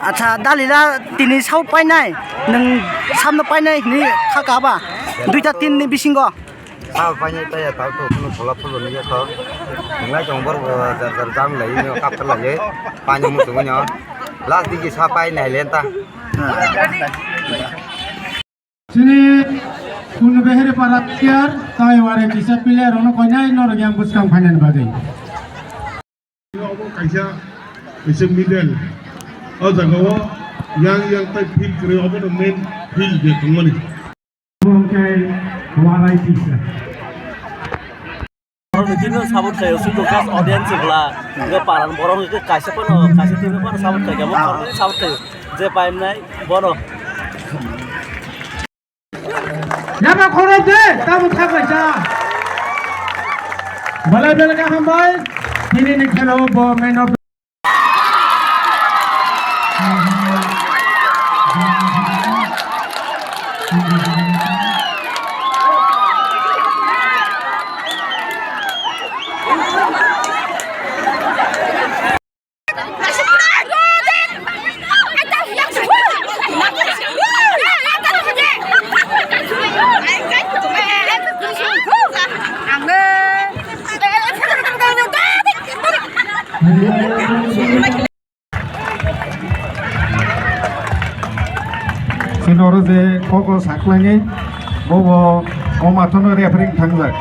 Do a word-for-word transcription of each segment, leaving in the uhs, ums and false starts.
Acha, dalila tini sao painai, nwng samno painai hwnwi kha kaba, duita tin ni bisingo. Sao painai taya tao to kuno phola pholo ni yakho. Nwnglai tong bor bo jar jar jam lai ni kap lai. Painai muchungo nyo. Last digi sa painai lenta. Chini Kunubeheri para player, tai ware kisa player ono koinai norok yang bwskang phainani bagwi. Obo kaisa, kaisa middle. O jaga o yang yang tai field kwrwi, obo no main field je tongmani. Obo hwnkhe warai kisa. Borok ni team no support khayo, sudu khas audience wngla. Hwnkhe paran borok hwnkhe kaisa phano, kaisa team no phano support khaikha, bo borok ni support khayo. Je paimnai bono. Yaba khoro de, tamo thak lai cha. Belai belai khe hambai. Tini ni khelo bo man of Chini oro je kok o saklainai, bo bo o mathono referee thangjak.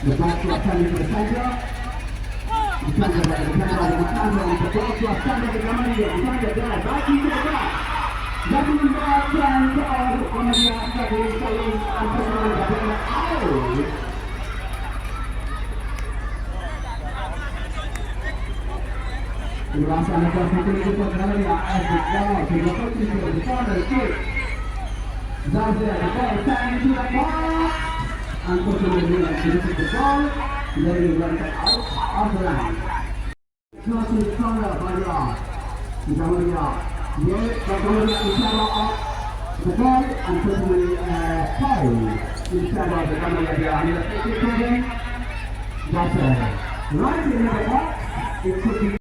The back to Afghanistan. Unfortunately, I finished the ball. Very well out of line. Crossing corner by Jamaria. Yes, the goal is in favor of the goal, unfortunately, uh, foul in favor of the Gamla Area under twenty-seven. That's, uh, right in the box. It could be